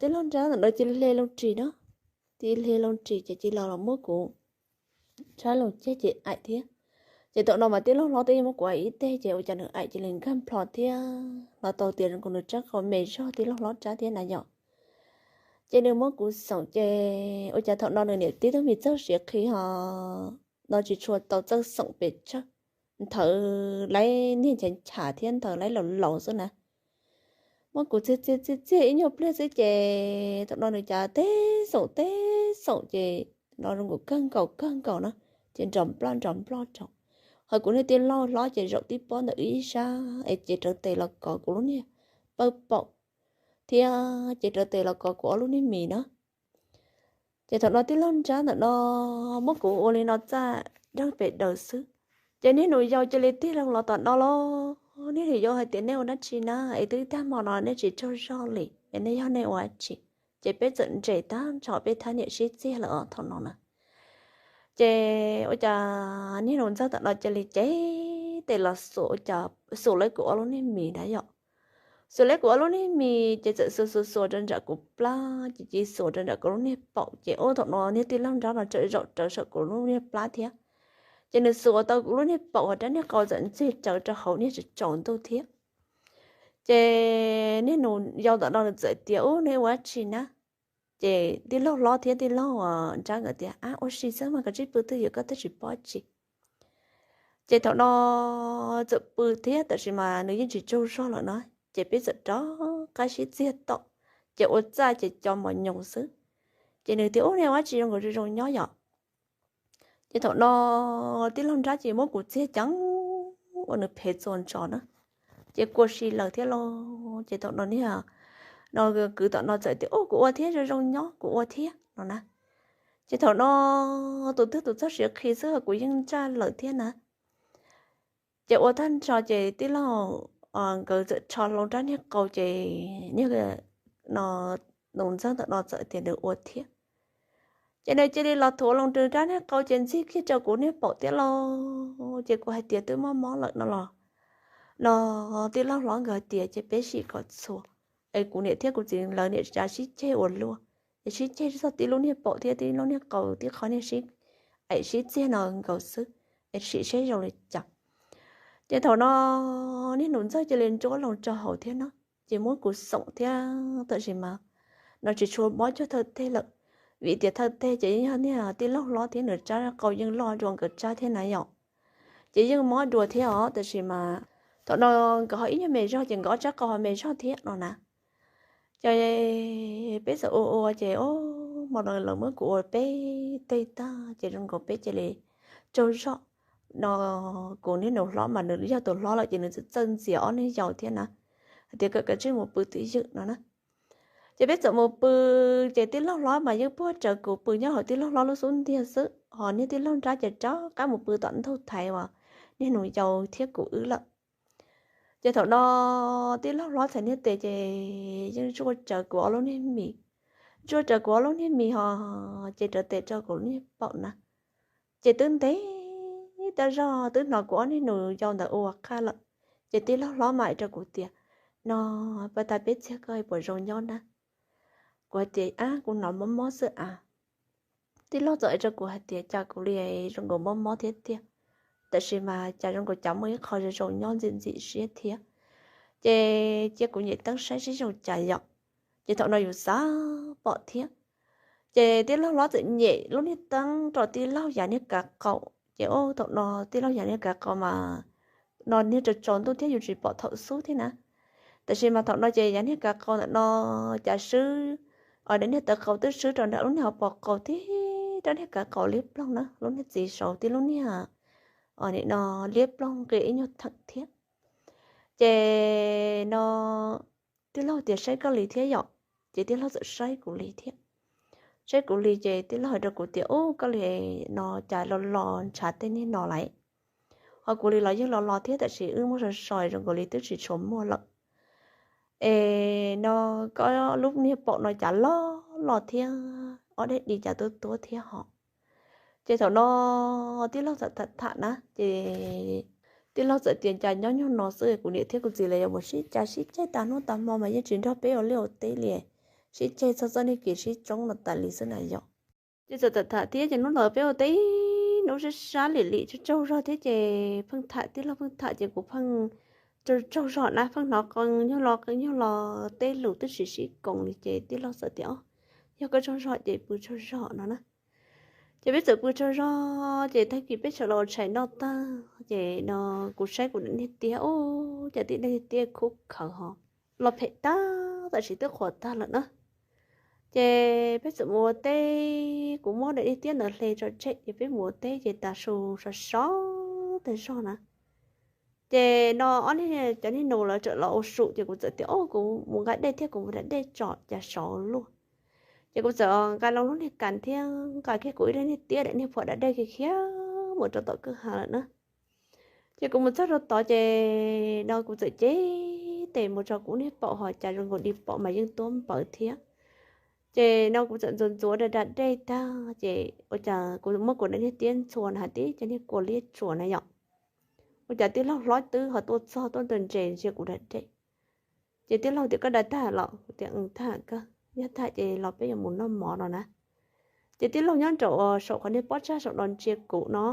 Tij laug nrab ntawm no cia li hle loo ris na, cia li hle loo ris ces cia li los muab kuv tshaib loo ceg ces aim thiab. Ces thaum no mas tij laug hlob twb yeej muab kuv aim ib teg ces ua cas nws aim cia li nkag nplho thiab los tau tias zoo nkaus nws rab qau me zog tij laug hlob rab thiab na yom. Ces nws muab kuv xoom ces ua cas thaum no nws niam tib tug mis txog siav qhis ho no tsis tshua tau txawj xoom pes tsawg, nthawv laib niag nchav nchav thiab nthawv laib laus laus xwb na. Muab kuv txiag txiag txiag txiag ib nyuag pliag xwb ces thaum no nws cas teb xoom teb xoom ces no zoo nkaus kawg nkaus kawg nkaus na, ces nrov nploj nrov nploj rau. Ho kuv niag tij laug hlob ces zaum tib pob ntawm wb ib sab es cev rawv tes los kov kuv lub niag pawg paum thiab cev rawv tes los kov kuv ob lub niag mis na. Ces thaum no tij laug nrab ntawm no muab kuv ua li no txaj dawg pes daws xwb. Ces niag nus yau cia li tig loo los tom no los, niag nus yau hais tias nej ua dab tsi na es twb tag hmo no nej tsis tsaug zog li es nej yog nej ua dab tsi? Ces peb txawm nres tag nrho peb thab niam sib txiag lawm os thaum no na. Ces ua cas niag nus ntxawg tom no cia li cev tes los xuas, ua cas xuas lawv kuv ob lub niag mis na yom. Xuas lawv kuv ob lub niag mis ces txawm xuas xuas xuas rau nram kuv plab ces cia li xuas rau nram kuv lub niag paum ces ua thaum no niag tij laug nrab no txawm zaum rawv saum kuv lub niag plab thiab. Ces nws xuas tau kuv lub niag paum ho rab niag qau txawm ntxig rawv rau hauv niag tsaus ntuj thiab. Ces niag nus yau tom no nws txawm tias ub neb ua dab tsi na? Ces tij laug hlob thiab tij laug nrab nkawd tias ab ua si xwb mas koj tsis pw twj ywm koj twb tsis paub tsi. Ces thaum no txawm pw thiab tab sis mas nws yeej tsis tsaug zog lawm na. Ces peb txawm rov qab sib txiag tom, ces ua txaj ces co mos nyoos xwb. Ces nws tias ub neb ua dab tsi zoo nkaus zoo zoo nyob yom. Ces thaum no tij laug nrab ces muab kuv txiag ceev ua nws phem txuas ntsos na. Ces kua si lawm thiab lauj. Ces thaum no niag no kwv tom no txawm tias ub kuv ua thiab zoo zoo nyob kuv ua thiab no na. Ces thaum no tus twg tus txog siav qhi xwb kuv yeej ntsaj lawm thiab na. Ces ua tag nrho ces tij laug nkawd txawm rho loo rab niag qau ces niag no nus ntxawg ntawm no txawm tias nws ua thiab. Ces nws cia li los thuav loo rab niag qau ces ntxig kiag rau kuv niag paum thiab lauj. Ces kuv hais tias twb mob mob lawm no los, no tij laug hlob nkawd hais tias ces peb sim kom txhua es kuv niam thiab kuv txiv lawv niam tsa sib ceg ua luaj, es sib ceg txog tib lub niag paum thiab tib lub niag qau tib qho niag sib, es sib txiag no nkaus xwb, es sim seb zoo li cas. Ces thaum no niag nus ntxawg cia li ntsuab loo rau hauv thiab no, ces muab kuv xoom thiab tab sis mas no tsis tshua mob cuag thawj teg lawm, vim tias thawj teg ces yog niag tij laug hlob thiab nws rab qau yeej loj dua nkawd rab thiab na yom. Ces yeej mob dua thiab os tab sis mas thaum no nkawd ho ib nyuag me zog ces nkawd ob rab qau ho me zog thiab no na. Ces peb txawm ua ua ces o, hmo no lawv muab kuv ua peb teg tag ces zoo nkaus peb cia li tsaug zog. No kuv niag nus hlob mas nws yog tus hlob lawm ces nws txawj txawj ntxias ob niag yau thiab na, hais tias kom kav tsij mus pw twj ywm no na. Ces peb txawm mus pw, ces tij laug hlob mas yeej puag rawv kuv pw nyob hauv tij laug hlob lub xub ntiag xwb, ho niag tij laug nrab ces rov qab mus pw tom ntug thaiv uas niag nus yau thiab kuv wb lawm. Ces thaum no tij laug hlob txhais niag tes ces yeej zuaj rawv kuv ob lub niag mis, zuaj rawv kuv ob lub niag mis ho ces rawv tes rau kuv lub niag paum na. Ces twb ntev tab zog twb hnov kuv ob niag nus yau ntawd ua qhaj lawm. Ces tij laug hlob mas hais rau kuv tias, no, pab tas peb txiag koj puas zoo nyob na? Kuv hais tias ab kuv hnov mob mob xwb a. Tij laug txawm hais rau kuv hais tias cas kuv li zoo nkaus mob mob thiab tiag, tab sis mas cas zoo nkaus cas muaj ib qho zoo zoo nyob ntxim ntxim siab thiab. Ces cia kuv nyem teeb saib seb zoo cas yom. Ces thaum no yus xav pom thiab. Ces tij laug hlob txawm nyem lub niag teeb rau tij laug yav niag kav qaum ces o thaum no tij laug yav niag kav qaum mas no niag tsaus tsaus ntuj thiab yus tsis pom thaum xub thiab na. Tab sis mas thaum no ces yav niag kav qaum ntawm no cas swb, niag tawv qaus twb swb rau nram lub niag hauv paus qaus thiab rab niag kav qaus liab ploog na, lub niag txiv saud tib lub niag no liab ploog nqia ib nyuag theem thiab. Ces no tij laug tias saib koj li thiab yom, ces tij laug txawm saib kuv li thiab. Saib kuv li ces tij laug hais rau kuv tias ub koj li no cas los los ntshav tej niag no lawm. Ho kuv li los yeej los los thiab tab sis wb muab so so zoo nkaus li twb tsis tshua muaj lawm. Es no koj lub niag paum no cas loj loj thiab ob daim di cas tuab tuab thiab hos. Ces thaum no tij laug txawm tham tham na ces tij laug txawm tias cas nyob nyuag no xwb kuv niam thiab kuv txiv lawv yuav mus sib cav sib ceg tag hnub tag hmo mas yeej tsis nrog peb ua liaj ua teb li, sib ceg txog txoj niag kev sib tsoob no tas li xwb na yom. Ces txawm tham tham thiab ces hnub ntawd peb ua teb hnub sab sab lim lim tsaug tsaug zog thiab ces pheej tham, tij laug pheej tham ces kuv pheej tsaug tsaug zog na, pheej hnov qee nyuag lo qee nyuag lo tej lus twb tsis sib koom li ces tij laug txawm tias, Yog koj tsaug zog ces pw tsaug zog no na. Ces peb txawm pw tsaug zog ces tag kis peb sawv los ua tshais noj tag ces no kuv saib kuv daim niag tiab, ub, cas tij laug niag tiab khub khawv ho los phem tag, tam sim twb qhuav tag lawm na. Ces peb txawm mus ua teb, kuv muab daim niag tiab ntawd hle tso tseg ces peb mus ua teb ces tas su sov sov tag zog na. Ces no ob niag cov niag nus lawv txawm los ua su ces kuv txawm tias, Ub, kuv mus nqa dej thiab, kuv mus da dej tso cas sov luaj. Ces kuv txawm nqa loo lub niag kas thiab nqa kiag kuv ib daim niag tiab, daim niag phom da dej khiav khiav mus rau tom kwj ha lawm na. Ces kuv mus txog rau tod ces no kuv txawm cev tes mus tso kuv niag paum ho cas zoo nkaus li paum mas yeej tuab npawv thiab. Ces no kuv txawm ntxuav ntxuav da da dej tag ces ua cas kuv muab kuv daim niag tiab ntxhua na, hais tib cov niag kua liab tsuas na yom. Ua cas tij laug hlob twb ho tuaj txog tuaj nres ntsia kuv da dej. Ces tij laug tias, Koj da tag los? Kuv tias, Tag kawg, yog tag ces los peb yuav mus noj mov no na. Ces tij laug nyob nraum saum qhov niag pob tsag saum no ntsia kuv no,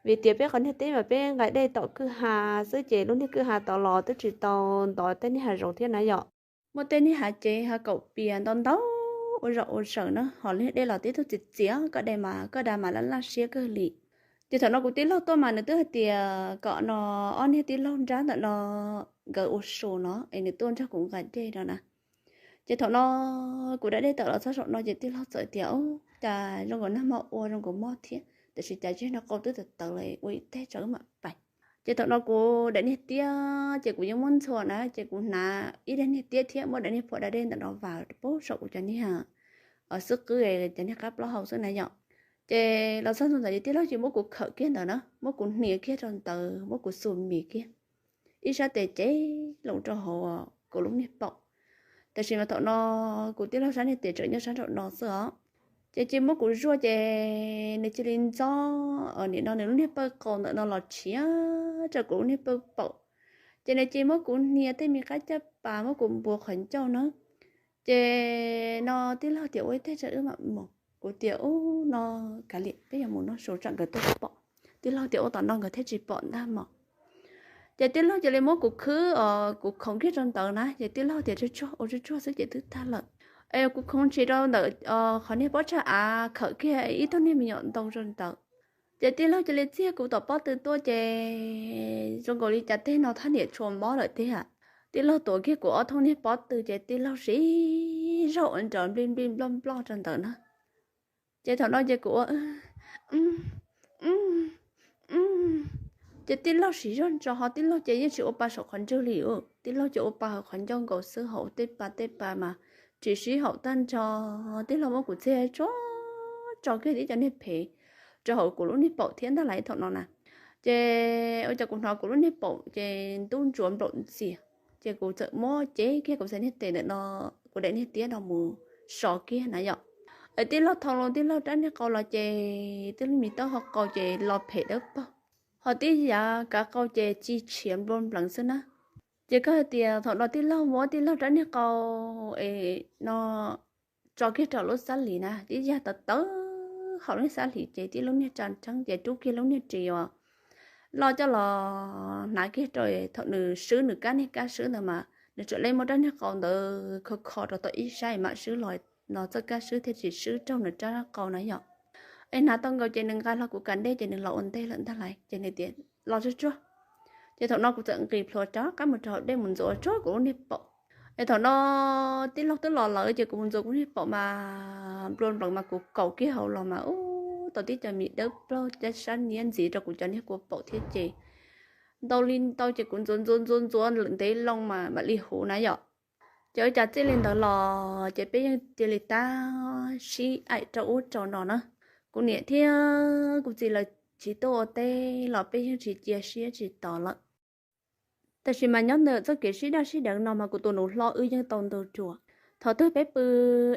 vim tias peb qhov niag teb mas peb nqa dej tom kwj ha xwb ces lub niag kwj ha tod los twb tsis tau ntov tej niag hav zoov thiab na yom. Muaj tej niag hav cev hav kaum pias ntau ntau ua zaum ua zawm na, ho niag dej los tib tug txias txias, koj da mas, koj da mas laj laj siab kawg li. Ces thaum no kuv tij laug tuaj mas nws twb hais tias kom no ob niag tij laug nrab ntawm no nkawd ua su no es nws tuaj nrog kuv nqa dej no na. Ces thaum no kuv da dej tawm los txog saum no ces tij laug txawm tias, Ub, cas zoo nkaus nag hmo ua zoo nkaus mob thiab, tiam sis cas tseg no qau twb tawv tawv lawm, ua ib teg tso wb mam pais. Ces thaum no kuv daim niag tiab ces kuv yeej muab ntxhua na, ces kuv hnav ib daim niag tiab thiab muab daim niag phom da dej ntawm no vas pub saum kuv cov niag xub qwb, cov niag qab plaub hau xwb na yom. Ces los txog ntawd ces tij laug ces muab kuv khawm kiag ntawd na, muab kuv hnia kiag rau ntawd, muab kuv xus mis kiag ib sab tes cev loo rau hauv kuv lub niag paum. Tab sis mas thaum no kuv tij laug sab niag tes tseem nyob sab nraum no xwb os. Ces cia muab kuv zuaj ces nws cia li ntxov, nim no nws lub niag pawg qau ntawm no los tshiav rau kuv lub niag pawg paum. Ces nws cia muab kuv hnia tej me qab caj pas, muab kuv npuav qhov ncauj na. Ces no tij laug tias, Ua ib teg tso wb mam mus. Kuv tias, Ub, no kav liam, peb yuav mus noj su tsam nkawd tuaj pom. Tij laug tias, Ua tom no nkawd thiaj tsis pom ntag mog. Ces tij laug cia li muab kuv khwb, kuv khoov kiag rau ntawd na, ces tij laug tias, Tsuag tsuag, ua tsuag tsuag xwb ces twb tag lawm. Es kuv khoov ntshis rau ntawm qhov niag pob tsag av, khawm kiag ib tug niag me nyuam ntoo rau ntawd. Ces tij laug cia li txiag kuv tom pob tw tuaj ces zoo nkaus li cas teg no thaj niam tshua mob lawm tiag. Tij laug tuav kiag kuv ob thooj niag pob tw ces tij laug siv zog ua nrov nplij nplij nploj nploj rau ntawd na. Ces thaum no ces kuv ua, ces tij laug siv zog ntso ho tij laug ces yeej tsis ua pa saum qhov ntswg li, tij laug ces ua pa hauv qhov ncauj nkaus xwb, hauv tej pa tej pa mas tsis sib haum tag nrho. Tij laug muab kuv txiag tso, tso kiag tib cov niag phev rau hauv kuv lub niag paum thiab ntag lauj thaum no na. Ces ua cas kuv hnov kuv lub niag paum ces ntub ntsuav nplaum ntxias, ces kuv txawm muab cev kiag kuv txiv niag tes ntawm no, kuv daim niag tiab no mus so kiag na yom. Es tij laug thau loo tij laug rab niag qau los ces tij laug me taub hau qau ces los phem dawb paug, ho tib yav kav qau ces ci tshiav nplua npleev xwb na. Ces koj hais tias thaum no tij laug muab tij laug rab niag qau es no tso kiag rau lub xab lis na, tib yag tawv tawv hauv lub xab lis ces tij laug niag tsa nrheeb ces rub kiag lub niag ris uas loj coj los hnav kiag rau, thaum nws swb nws kab niag kab swb ntawd mas nws tseem li muab rab niag qau ntawd kho kho rau tom ib sab mam swb los, no txoj kab swb thiaj tsis swb raug nws rab qau na yom. Es hnav tau nkaus ces nws nqa hlo kuv kav dej ces nws los ua ntej lawm ntag lauj, ces nws tias, Los tsuag tsuag. Ces thaum no kuv txawm nqis plhuav rov qab mus rau hauv dej mus ntxuav tsuag kuv lub niag paum. Es thaum no tij laug twb los lawm ces kuv mus ntxuav kuv niag paum mas nplua npleev mas kuv kaus kiag hauv los mas ub tau tib co mis dawb plaug cab sab niab ntxiv rau kuv cov niag kua paum thiab ces ntau li ntau ces kuv ntxuav ntxuav ntxuav ntxuav ntev loo mas mam li huv na yom. Ces ua cas txij li ntawd los ces peb yeej cia li tab sib aim rau ub rau no na. Kuv niam thiab kuv txiv lawv tsis tuaj ua teb los peb yeej tsis cia siab tsis tos lawm. Tab sis mas nyob ntawm txoj kev sib daj sib deev no mas kuv tus nus hlob wb yeej tau ntu ruas. Thaum twg peb pw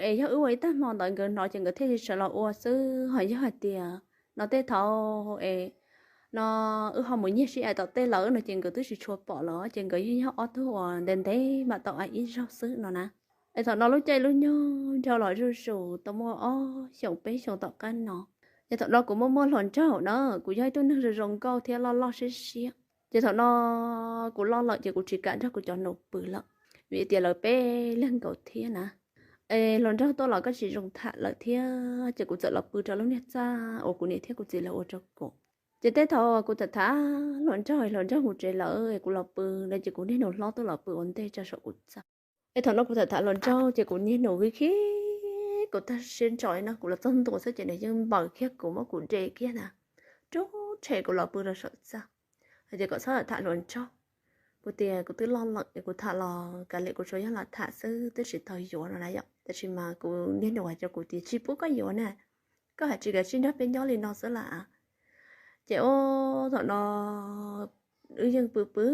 es yog wb ua ib tag hmo ntawd nkawd hnov ces nkawd thiaj li sawv los ua xwb, ho yog hais tias no tej thaum es no wb ho mus nyiag sib aim tom tej lawm no ces nkawd twb tsis tshua pom lawm ces nkawd yeej yog ob tug uas ntev ntev mam tau aim ib zaug xwb no na. Es thaum no lub caij lub nyoog nrog los zuj zus tau muaj ob xyoos peb xyoos tom qab no, ces thaum no kuv muaj muaj hluas nraug na, kuv yog ib tug neeg zoo zoo nkauj thiab loj loj siab siab. Ces thaum no kuv loj lawm ces kuv tsis kam nrog kuv cov nus pw lawm, vim tias lawv peb leeg nkaus thiab na. Es hluas nraug tuaj los koj tsis zoo tham lawm thiab, ces kuv txawm los pw rau lub niag txaj uas kuv niam thiab kuv txiv lawv ua rau kuv. Ces tej thaum kuv tham tham hluas nraug, hluas nraug mus tsev lawm, kuv los pw no ces kuv niag nus hlob tuaj los pw ua ntej rau saum kuv txaj. Es thaum no kuv tham tham hluas nraug ces kuv niag nus khib khib kuv tag siab ntso no, kuv los txog ntua xwb ces nws yeej npaws kiag kuv, muab kuv de kiag na, rub rhe kuv los pw rau saum txaj. Hais tias kom txhob tham hluas nraug. Kuv tias kuv twb loj lawm es kuv tham los kav liam, kuv tsuas yog lam tham xwb, twb tsis tau yuav no na yom. Tab sis mas kuv niag nus hais rau kuv tias tsis pub koj yuav na, koj hais tsis kav tsij nrog peb nyob li no xwb lawm. Ces ua thaum no wb yeej pw pw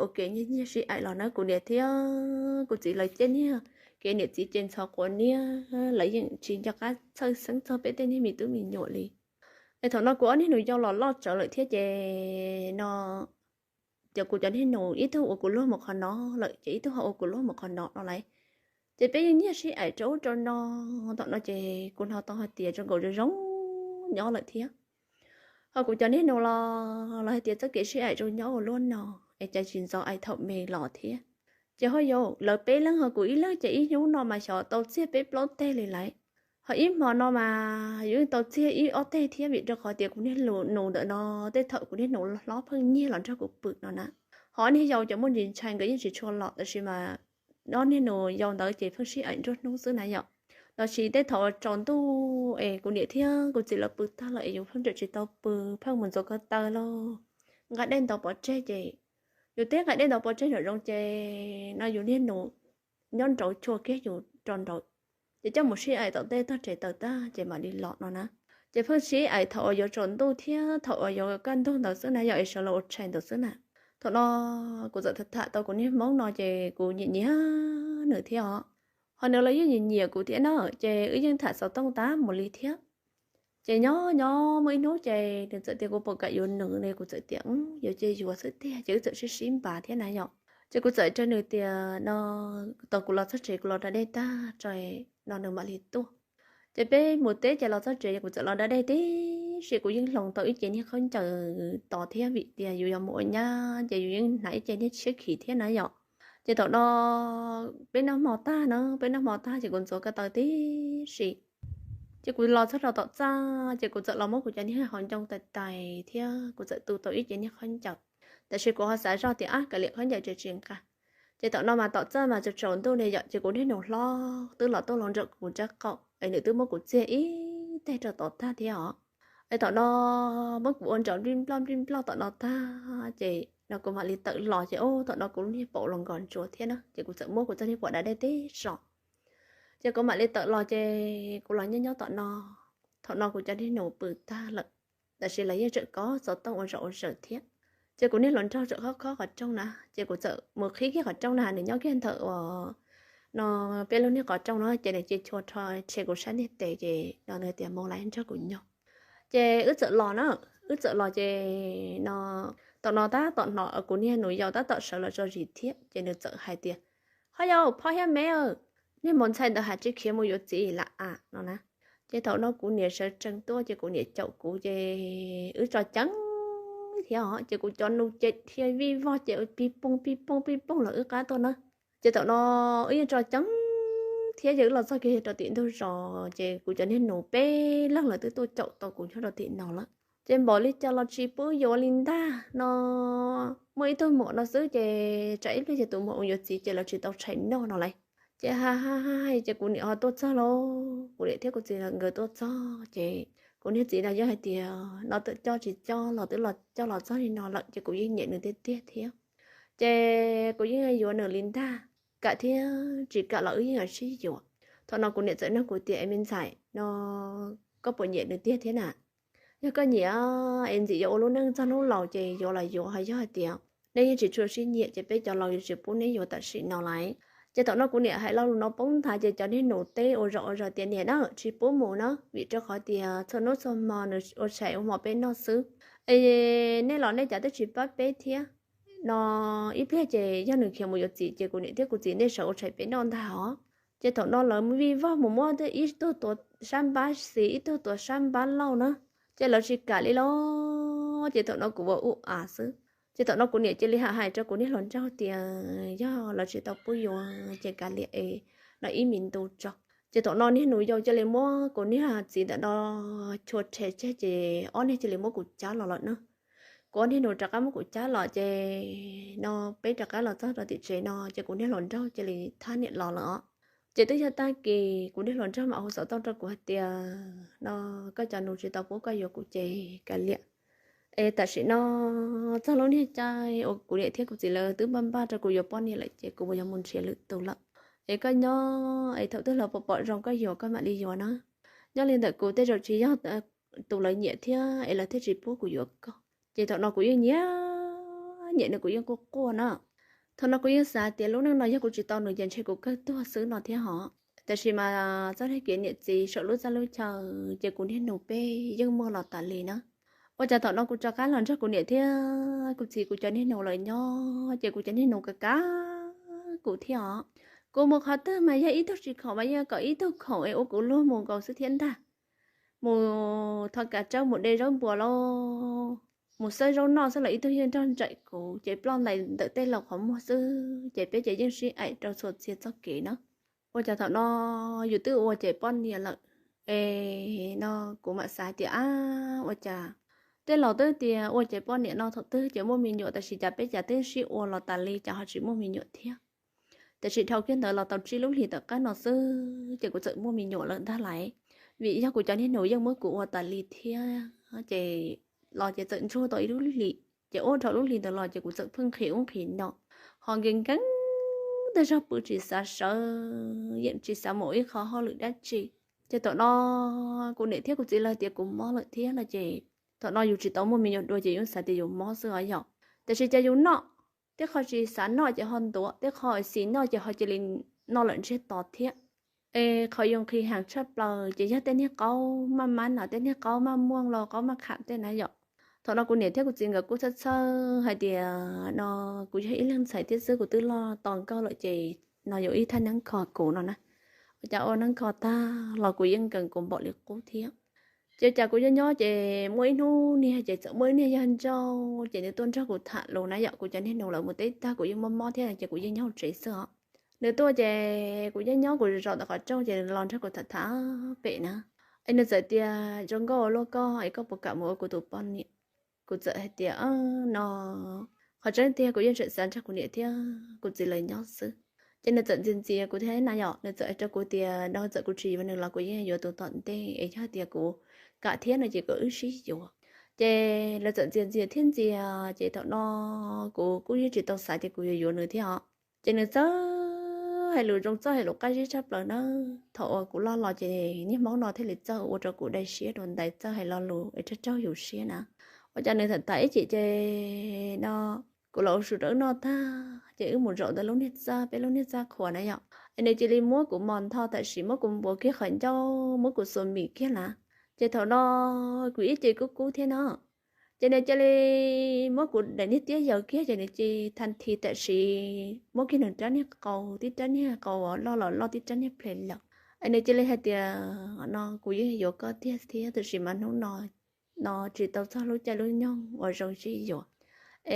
ua ke nyiag nyiag sib aim los na, kuv niam thiab kuv txiv lawv ces niag kev niam txiv ces ntxhov quav niab, lawv yeej tsis nco qab txhawj xeeb txog peb tej niag me tub me nyuam li. Es thaum no kuv ob niag nus yau los loj tsawv lawm thiab ces no ces kuv cov niag nus ib tug ua kuv luag mus qhov no lawm ces ib tug ho ua kuv luag mus qhov no no lauj. Ces peb yeej nyiag sib aim rau ub rau no. Thaum no ces kuv hnov tau hais tias zoo nkaus zoo zoo nyob lawm thiab. Ho kuv cov niag nus los lawv hais tias txoj kev sib aim zoo nyob ua luaj no, es cas tsis ntxov aim thaum me los thiab. Ces ho yog lawv peb leeg ho kuv ib leeg ces ib hnub no mas xyov tau txiag peb plaub teg li lauj. Ho ib hmo no mas yus yeej tau txiag ib ob teg thiab, vim rau qhov tias kuv niag nus ntawm no tej thaum kuv niag nus hlob pheej nyiag los nrog kuv pw no na. Ho ob niag yau ces muaj ntsis ntshai nkawd yeej tsis tshua los, tab sis mas ob niag nus yau ntawd ces pheej sib aim nruab hnub xwb na yom. Los sis tej thaum tsaus ntuj es kuv niam thiab kuv txiv lawv pw tag lawm es yus pheej tseem tsis tau pw, pheej mus ntxuav ko taw lauj, nqa dej ntaus pov tseg ces yus teb nqa dej ntaus pov tseg nram zoov ces no yus niag nus nyob nraud chua kiag yus rau nraud, ces coj mus sib aim tom tej tog tsev taws tag ces mam li los no na. Ces pheej sib aim thaum uas yuav tsaus ntuj thiab thaum uas yuav kaj ntug ntawd xwb na yom, es sawv los ua tshais ntawd xwb na. Thaum no kuv txawm tham tham tau kuv niag hmoob no ces kuv nyiam nyiam nws thiab os, ho nws los yeej nyiam nyiam kuv thiab na, ces wb yeej tham xov tooj tag mus li thiab. Ces nyob nyob muaj ib hnub ces nws txawm tias kuv puas kam yuav nws ne, kuv txawm tias yuav ces yuav xwb tiag, ces wb txawm sib sib npav thiab na yom. Ces kuv txawm rau nws tias no, tau kuv los txog tsev kuv los da dej tag tso no nws mam li tuaj. Ces peb mus teb ces los txog tsev kuv txawm los da dej tib si, kuv yeej hloov tau ib ce niag khaub ncaws tos thiab, vim tias yus yuav mus ua nyab ces yus yeej hnav ib ce niag tshiab khiv thiab na yom. Ces thaum no peb noj hmo tag na, peb noj hmo tag ces kuv ntxuav ko taw tib si. Ces kuv los txog rau tom txaj ces kuv txawm los muab kuv cov niag hauv ncoo tais tais thiab kuv txawm tu tau ib ce niag khaub ncaws. Tab sis kuv ho xav zoj tias ab, kav liam khaub ncaws tseem tsis nqa. Ces thaum no mas tom txaj mas tsaus tsaus ntuj ne yom, ces kuv niag nus hlob twb los tuaj los nraum kuv nrab qaum es nws twb muab kuv txiag ib teg rau tom tag thiab os. Es thaum no muab kuv ua nraum nplij nploj nplij nploj tom no tag ces no kuv mam li tawm los ces ub, thaum no kuv lub niag paum los nkos ntsuav thiab na, ces kuv txawm muab kuv txoj niag phuam da dej tib so. Ces kuv mam li tawm los ces kuv los nyob nyob tom no. Thaum no kuv cov niag nus pw tag lawm, tab sis lawv yeej tseem kov xov tooj ua zom ua zaws thiab. Ces kuv niag hluas nraug tseem khob khob qhov rooj na, ces kuv txawm mus qhib kiag qhov rooj na, nws nyob kiag ntawm uas no peb lub niag qhov rooj no, ces nws cia chua rho tshe kuv sab niag tes ces no nws tias mus lawm nrog kuv nyob. Ces wb txawm los na, wb txawm los ces no thaum no tab tom hnov kuv niag nus yau tab tom sawv los tso zis thiab ces nws txawm hais tias, ho yau, phoj thiab me, niag maum ntxhais ntawd has tsis khiav mus yuav txiv lawm a no na. Ces thaum no kuv niam sawv tsees tuaj ces kuv niam caum kuv ces wb tso ceeb thiab os, ces kuv cov nus ces dhia vij vog ces pij pooj pij pooj pij pooj los wb qab tuaj na. Ces thaum no wb yeej tso ceeb thiab ces wb los txog kiag rau tim ntug zos ces kuv cov niag nus peb leeg lawv twb tuaj caum tau kuv nyob rau tim no lawm. Ces npaum li cas los tsis pub yuav li ntag no, muaj ib tug muam no xwb ces tsam ib pliag ces tus muam mus yuav txiv ces lawv tsis tau tshais noj no lauj. Ces ha ha ha ces kuv niam ho tuaj txog lauj, kuv niam thiab kuv txiv nkawd tuaj txog ces kuv niag txiv no yeej hais tias no twb coj tsis coj los twb los coj los txog li no lawm ces kuv yeej nyiam nws tiag tiag thiab. Ces kuv yeej yuav nws li ntag, kam thiab tsis kam los wb yeej yuav sib yuav. Thaum no kuv niam txawm nug kuv tias, es me ntxhais no, koj puas nyiam nws tiag thiab na? Yog koj nyiam es ntxim yuav ua lub neej txog hnub laus ces yuav los yuav, ho yog hais tias neb yeej tsis tshua sib nyiam ces peb cov laus yuav tsis pub neb yuav tam sim no lauj. Ces thaum no kuv niam hais lo lus no poob nthav ces cov niag nus teb ua zom ua zaws tias niam na, tsis pub mus na, vim rau qhov tias txhua hnub txhua hmo nws ua tshais ua hmo peb noj xwb. Es nej los nej cas twb tsis pab peb thiab no, ib pliag ces yog nws khiav mus yuav txiv ces kuv niam thiab kuv txiv nej sawv ua tshais peb noj ntag os. Ces thaum no lawv vij vog mus muab ib tug tuav sab npab xis, ib tug tuav sab npab lauj na, ces lawv tsis kam li los. Ces thaum no kuv ua ub av xwb. Ces thaum no kuv niam cia li hais rau kuv niag hluas nraug tias yog lawv tsis tau pub yuav ces kav liam es no ib me ntu tso. Ces thaum no niag nus yau cia li muab kuv niag txiv ntawm no chua rhe tseg ces ob niag cia li muab kuv cab los lawm na. Kuv ob niag nus rov qab muab kuv cab los ces no peb rov qab los txog rau tim tsev no ces kuv niag hluas nraug cia li thab niam los lawm os. Ces twb yog tag kis kuv niag hluas nraug mam hu xov tooj rau kuv hais tias no koj cov nus tsis tau pub koj yuav kuv ces kav liam. Es tam sim no txog lub niag caij uas kuv niam thiab kuv txiv lawv twb npaj npaj rau kuv yuav poj niam lawm ces kuv yuav mus nrhiav lwm tus lawm. Es koj nyob es thaum twg lawv pom pom zoo koj yuav koj mam li yuav na. Nyob li ntawm kuv tej zaum tsis yog tus lawv nyiam thiab es lawv thiaj tsis pub kuv yuav koj. Ces thaum no kuv yeej nyiam nyiam nws, kuv yeej quaj quaj na. Thaum no kuv yeej xav tias lub neej no yog kuv tsis tau nws ces ntshe kuv kawg tuag xwb no thiab hos. Tab sis mas txoj kev niam txiv saum lub txaj lub chaw ces kuv niag nus peb yeej muaj los tas li na. Ua cas thaum no kuv rov qab los nrog kuv niam thiab kuv txiv kuv cov niag nus lawv nyob ces kuv cov niag nus kav kav kuv thiab os. Kuv mus qhov twg mas yog ib tug tsis khoom mas yog kom ib tug khoom es ua kuv luag mus nkaus xwb thiab ntag. Mus thov kav tsawb mus de zaub npua lauj, mus xawb zaub noj xwb los ib tug yeej nrog nraim kuv ces ploj ntais ntawm tej laus qhov muag xwb ces peb ces yeej sib aim rau txhua txhia txoj kev na. Ua cas thaum no yus twb ua ces poj niam lawm es no kuv mam xav tias ab ua cas tej laus twb tias ua ces poj niam no thaum twg ces muaj me nyuam tab sis cas peb cas twb sib ua los tas li cas ho tsis muaj me nyuam thiab. Tab sis dhau kiag ntawd los tau tsib lub hlis tom qab no xwb ces kuv txawm muaj me nyuam lawm ntag lauj. Vim yog kuv cov niag nus yeej muab kuv ua tas li thiab ces los ces txawm ntsuag tau ib lub hlis ces ua dhau lub hlis ntawd los ces kuv txawm pheej nqhis ub nqhis no, ho nkees nkees tej zog pw tsis xav sawv yeem tsis xav mus ib qho hauj lwm dab tsi. Ces thaum no kuv niam thiab kuv txiv lawv tias kuv mob lawm thiab no ces thaum no yus tsis tau muaj me nyuam dua ces yus xav tias yus mob xwb os yom. Tab sis ces yus noj, tej qho tsis xav noj ces ho ntuav, tej qho xis noj ces ho cia li noj lawm ntsiag to thiab. Es qhov yus nqhis heev tshaj plaws ces yog tej niag qaub maj mab no, tej niag qaub maj muaj los qaub maj kham tej na yom. Thaum no kuv niam thiab kuv txiv nkawd kuj txhawj txhawj hais tias no kuv yog ib leeg ntxhais thiab xwb, kuv twb loj to nkauj lawm ces no yuav ib thaj neeb kho kuv no na. Ua cas ua neeb kho tag los kuv yeej nkees kuv npaum li qub thiab. Ces cas kuv nyob nyob ces muaj ib hnub niag ces txawm muaj ib niag yawg ntsauj ces nws tuaj nrog kuv tham lus na yom. Kuv cov niag nus lawv mus teb tag kuv yeej mob mob thiab ces kuv yeej nyob hauv tsev xwb os. Nws tuaj ces kuv nyob nyob kuv zaum ntawm qhov rooj ces nws los nrog kuv tham tham pem na. Es nws txawm tias zoo nkauj ua luaj koj es koj puas kam mus ua kuv tus poj niam? Kuv txawm hais tias no qhov tseeb tiag kuv yeej tseem xav nrog kuv niam thiab kuv txiv lawv nyob xwb. Ces nws txawm ntxias ntxias kuv thiab na yom, nws txawm hais rau kuv tias no txawm kuv tsis yuav nws los kuv yeej yuav tus tom ntej es yog tias kuv kam thiab no ces kom wb sib yuav. Ces lawv txawm ntxias ntxias thiab ntxias ces thaum no kuv kuj yeej tsis tau xav tias kuv yuav yuav nws thiab os. Ces nws txawj hais lus zoo txawj hais lus qab zib tshaj plaws na. Thaum uas kuv loj los ces niag hmoob no thiaj li txawj ua rau kuv dai siab dua ntais, txawj hais lo lus es raug raug yus siab na. Ua cas nws tham tham ib chim ces no kuv los ua su rau wb noj tag ces wb mus zaum ntawm lub niag txaj, peb lub niag txaj qhua na yom, es nws cia li muab kuv mos ntho tam sim, muab kuv npuav kiag qhov ncauj, muab kuv xuas mis kiag lawm. Ces thaum no kuv ib ce kub kub thiab no, ces nws cia li muab kuv daim niag tiab yaws kiag ces nws cia li thas thi tam sim muab kiag nws rab niag qau, tib rab niag qau loj los loj, tib rab niag ple lawm. Es nws cia li hais tias no kuv yeej yuav koj tiag thiab tab sis mas hnub no no tsis tau txog lub caij lub nyoog uas zoo sib yuav,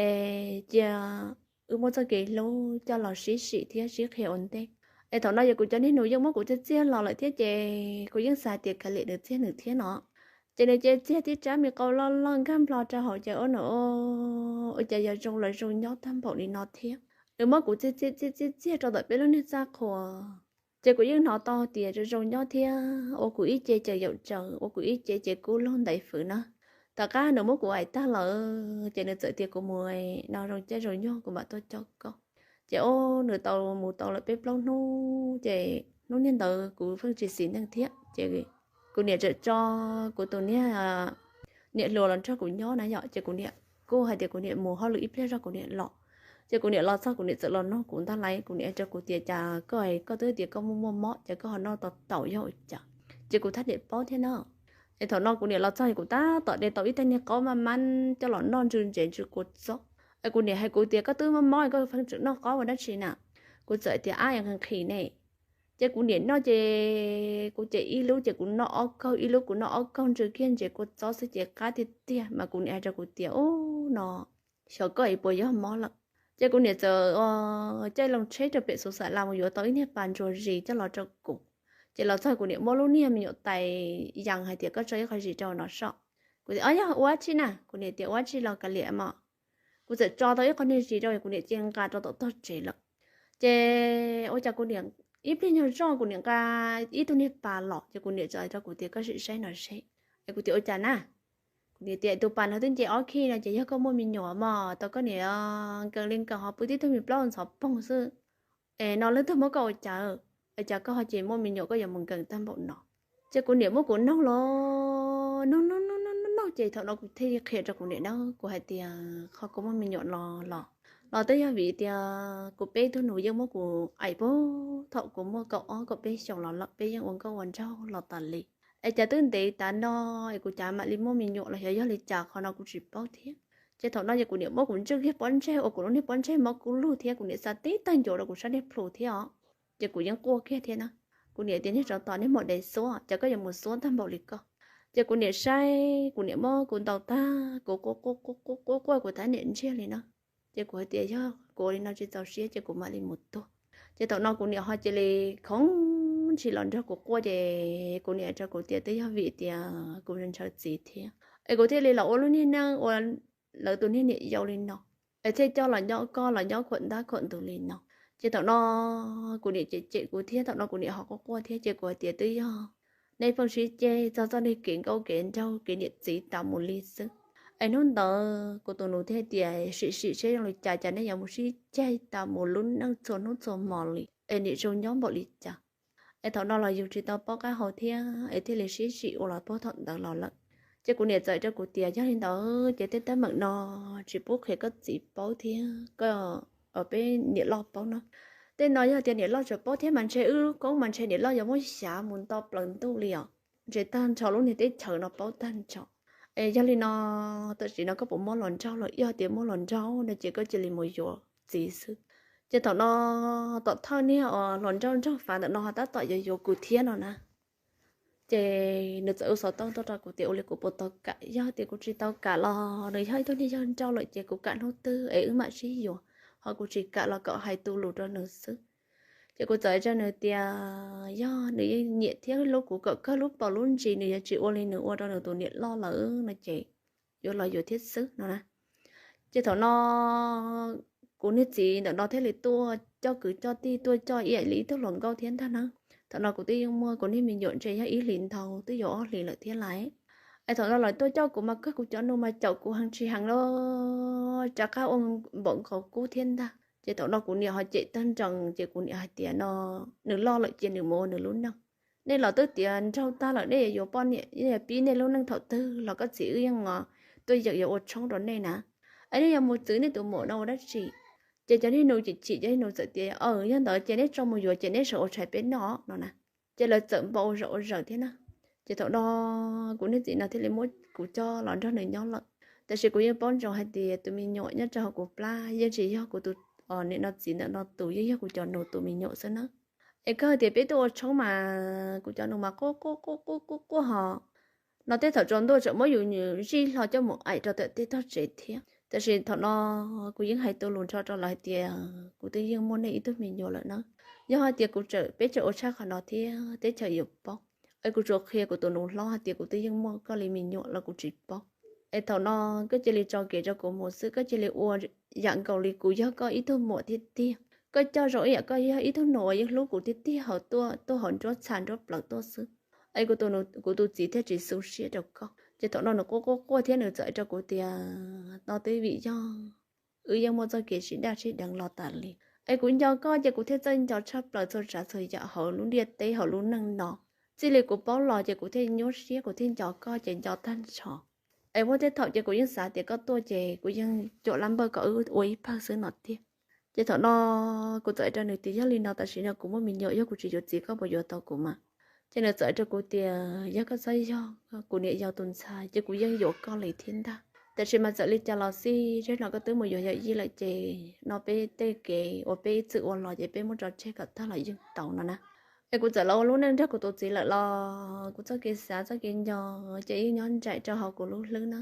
es cia wb muab txoj kev hlub coj los sib sim thiab sib qhia ua ntej. Es thaum no yog kuv cov niag nus yeej muab kuv txiag txiag los lawm thiab ces kuv yeej xav tias kav liam nws txiag nws thiab no. Ces nws cia li txiag tib rab me qau loj loj nkag nplo rau hauv ces ua no ua cas yog zoo los zoo nyob tag npaum li no thiab. Nws muab kuv txiag txiag txiag txiag txiag rau ntawm peb lub niag txaj qhua. Ces kuv yeej hnov tau tias zoo zoo nyob thiab, ua kuv ib ce ces yaum tsaws, ua kuv ib ce ces kub lug ntais fwv na. Tom qab nws muab kuv aim tag lawm ces nws txawm tias kuv mus no zoo caij zoo nyoog kuv mam tuaj coj koj. Ces o, nws tau mus tau lawm peb plaub hnub ces hnub niag ntawd kuv pheej tsis xis neej thiab ces kuv niam txawm tso kuv tus niag niam hluas los nrog kuv nyob na yom, ces kuv niam kuj hais tias kuv niam mus hauj lwm ib pliag zog kuv niam los. Ces kuv niam los txog kuv niam txawm los nug kuv ntag lauj, kuv niam hais rau kuv tias cas koj, koj twb tias koj muaj muaj mob ces koj ho noj tau taum yog ua cas? Ces kuv thaj niam paub thiab na. Es thaum no kuv niam los txog kuv tab tom de tau ib tag niag qaub maj mab coj los noj ntsw ntsev ntsw kua txob. Es kuv niam hais kuv tias koj twb mob mob koj pheej tseem noj qaub ua dab tsi na? Kuv txawm tias ab, nqhis ne. Ces kuv niam noj ces kuv ces ib lub ces kuv noj ob kaug, ib lub kuv noj ob kaug, ntsw kiag ntses kua txob xwb ces qab tiag tiag. Mas kuv niam hais rau kuv tias, Ub, no xyov koj es puas yog mob lawm. Ces kuv niam txawm caij loo tsheb rau pem Xus Xas Las mus yuav tau ib niag pas ntsuas zis coj los rau kuv. Ces los txog kuv niam muab lub niag me nyuam tais yees hais tias, Koj tso ib qho zis rau no soj. Kuv tias, Ob, yog ua dab tsi na? Kuv niam tias, Ua dab tsi los kav liam mog. Kuv txawm tso tau ib qho niag zis rau, kuv niam cia li nqa rau tom tog tsev lawm. Ces ua cas kuv niam ib pliag nyuag zoj kuv niam nqa ib tug niag pas los, ces kuv niam txawm hais rau kuv tias, Koj sim saib no seb. Es kuv tias, Ua cas na? Kuv niam tias, Tus pas no twb nce ob khij no ces yog koj muaj me nyuam mog, tau koj niam nkees li nkees ho pw tib tug me plaub ntxhov poog xwb. Es no leej twg muab koj ua cas, es cas koj ho ces muaj me nyuam koj yuav mus nkees tag npaum no? Ces kuv niam muab kuv noog los noog noog noog noog noog ces thaum no kuv thiaj qhia rau kuv niam na, kuv hais tias qhov kuv muaj me nyuam no los, los twb yog vim tias kuv peb tug nus yeej muab kuv aim puag thaum kuv muaj kaum ob kaum peb xyoos los lawm, peb yeej ua nkauj ua nraug los tas li. Es cas twb ntev tas no es kuv cas mam li muaj me nyuam los xyov yog li cas, qhov no kuv tsis paub thiab. Ces thaum no ces kuv niam muab kuv ntswj kiag pob ntseg ua kuv lub niag pob ntseg mob kub lug thiab kuv niam xa tib tag ncuav rau kuv sab niag plhu thiab os. Ces kuv yeej quaj kiag thiab na. Kuv niam tias, Niag tsov tom, niag maum dev xuab, cas koj yuav mus xuab tag npaum li koj? Ces kuv niam saib, kuv niam muab kuv ntaus tag, kuv quaj quaj quaj quaj quaj kuv tab niam ntsiag li na. Ces kuv hais tias yog kuv ua li no tsis txaus siab ces kuv mam li mus tuag. Ces thaum no kuv niam ho cia li khoov ntshis los nrog kuv quaj ces kuv niam hais rau kuv tias twb yog vim tias kuv ntshaw txiv thiab es kuv thiaj li los ua lub niag neej ua lawv tus niag niam yau li no, es thiaj coj los nyob koj los nyob khuam ntab khuam ntug li no. Ces thaum no kuv niam cem cem kuv thiab, thaum no kuv niam ho quaj quaj thiab ces kuv hais tias twb yog nej pheej sib ceg txog txoj niag kev nkauj kev nraug kev niam txiv tas mus li xwb. Es hnub ntawd kuv tus nus thiaj tias sim sim seb zoo li cas, cas nej yuav mus sib ceg tas mus lub neej txhua hnub txhua hmo li es niam zoo nyob npaum li cas. Es thaum no los yus tsis tau paub qab hau thiab es thiaj li sib sim ua los puag thaum ntawd los lawm. Ces kuv niam txawm rau kuv tias yog li ntawd ces tej teeb meem no tsis pub qhia koj txiv paub thiab koj, peb niam loj paub na. Tej no yog tias niam loj tseem paub thiab mas ntshe wb lub koob mas ntshe niam loj yuav muab xyav mus nto plaws ntuj li os. Ntshe tag nrho lub niag teb chaws no paub tag nrho. Es yog li no tam sim no koj puas muab hluas nraug los? Yog tias muab hluas nraug no ces koj cia li mus yuav txiv xwb. Ces thaum no tom thawj niag uas hluas nraug nraug fav ntawm no ho tab tom yuav yuav kuv thiab no na. Ces nws txawm ua xov tooj tuaj rau kuv tias ua li kuv puas tau kam, yog tias kuv tsis tau kam los nws yog ib tug niag yawg nraug lawm ces kuv kam hnub twg es wb mam sib yuav, ho kuv tsis kam los kom hais tus lus rau nws xwb. Ces kuv txawm hais rau nws tias yog nws yeej nyiam thiab hlub kuv kom kawg lub paus lub ntsis, nws yuav tsis ua li nws ua rau nws tus niam loj lawm no ces yuav los yuav thiab xwb no na. Ces thaum no kuv niag txiv ntawm no thiaj li tuaj coj kwv coj tij tuaj coj ib yam li ib tug hluas nkauj thiab ntag na. Thaum no kuv twb yeej muaj kuv niag me nyuam ntshe yog ib hlis ntau twb yuav ob hlis lawm thiab lais. Es thaum no lawv tuaj coj kuv mas kawg kuv cov nus mas caum kuv heev tsis heev li, rov qab ua npaum nkaus kub thiab ntag. Ces thaum no kuv niam ho cem tag nrho ces kuv niam hais tias no nws loj lawm ces nws mus ua nws lub neej. Nej los twb tiav nraug tag lawm, nej yuav yuav poj niam, nej yuav pib nej lub neej thaum twg los koj txiv wb yeej tuaj yeem yuav ua tshoob rau nej na. Es nej yuav mus txwv nej tus muam no ua dab tsi? Ces cov niag nus chim chim, cov niag nus txawm tias, Aw, yog ntawd ces neb tso mus yuav ces neb sawv ua tshais peb noj no na. Ces lawv txawm npau ua zaum ua zawm thiab na. Ces thaum no kuv niag txiv no thiaj li muab kuv coj los nrog nws nyob lawm. Tab sis kuv yeej paub ntsoov hais tias tus me nyuam nyob rau hauv kuv plab yeej tsis yog kuv tus, nim no txiv ntawm no tus, yeej yog kuv cov nus tus me nyuam xwb na. Es kawg tias peb tuaj ua tshoob mas kuv cov nus mas quaj quaj quaj quaj quaj ho no tej thaum tsaus ntuj tseem muab yus zij hlo coj mus aim rau tom tej tog tsev thiab. Tab sis thaum no kuv yeej hais tus lus nrho rau lawv hais tias kuv twb yeej muaj nej ib tug me nyuam lawm na. Yog hais tias kuv tseem, peb tseem ua tshaj qhov no thiab teb chaws yuav paub. Es kuv tsuas qhia kuv tus nus hlob hais tias kuv twb yeej muaj koj li me nyuam los kuv tsis paub. Es thaum no koj cia li tso kev rau kuv mus xwb, koj cia li ua yam nkaus li kuv yog koj ib tug muam tiag tiag. Koj coj zoo ib yam koj yog ib tug nus uas yeej hlub kuv tiag tiag hauv tuaj, tuaj hauv nruab txha nruab plawv tuaj xwb. Es kuv tus, kuv tus txiv thiaj tsis xu siab rau koj. Ces thaum no nws quaj quaj quaj thiab nws txawm rau kuv tias no twb vim yog wb yeej muaj txoj kev sib daj sib deev los tas li. Es kuv nco koj ces kuv thiaj txawj nco tshaj plaws txhua tsav txhua yam hauv lub ntiaj teb hauv lub neej no. Txij li kuv paub los ces kuv thiaj nyuaj siab, kuv thiaj nco koj ces nco tag nrho. Es muaj tej thaum ces kuv yeej xav tias koj tuaj ces kuv yeej cuam lab npawj kom wb ua ib pawg xwb no tiag. Ces thaum no kuv txawm hais rau nws tias yog li no tam sim no kuv muaj me nyuam, yog kuv tsis yuav txiv koj puas yuav tau kuv mas? Ces nws txawm hais rau kuv tias yog koj txhob yog kuv niam yau tus ntxhais ces kuv yeej yuav koj li thiab ntag. Tab sis mas txawm li cas los xij, tsam no koj twb mus yuav yawm yij lawm ces no peb tej kev uas peb ib txwm ua los ces peb muab tso tseg kom tag los yeej tau no na. Es kuv txawm los ua lub neej nrog kuv tus txiv lawm los kuv txoj kev xav txoj kev nco ces yeej nyob nraim rau hauv kuv lub hlwb na.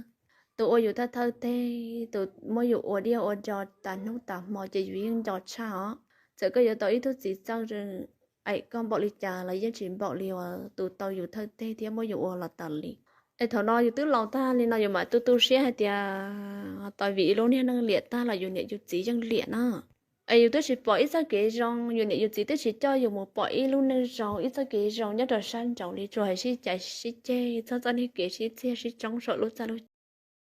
Tus ua yus thawj thawj teg, tus muab yus ua diaj ua do tas hnub tas hmo ces yus yeej nco tshaj os. Txawm koj yuav tau ib tug txiv txawj, aim koj npaum li cas los yeej tsis npaum li uas tus tau yus thawj teg thiab muab yus ua los tas li. Es thaum no yus twb laus tag li no yus mam tu tu siab hais tias tos vim ib lub niag neej liam tag los yus niam yus txiv yeej liam na. Es yus twb tsis pom ib txoj kev zoo, yus niam yus txiv twb tsis coj yus mus pom ib lub neej zoo, ib txoj kev zoo nyob rau sab nraud li, tsuas hais sib cav sib ceg txog txoj niag kev sib txiag sib tsoob saum lub txaj lub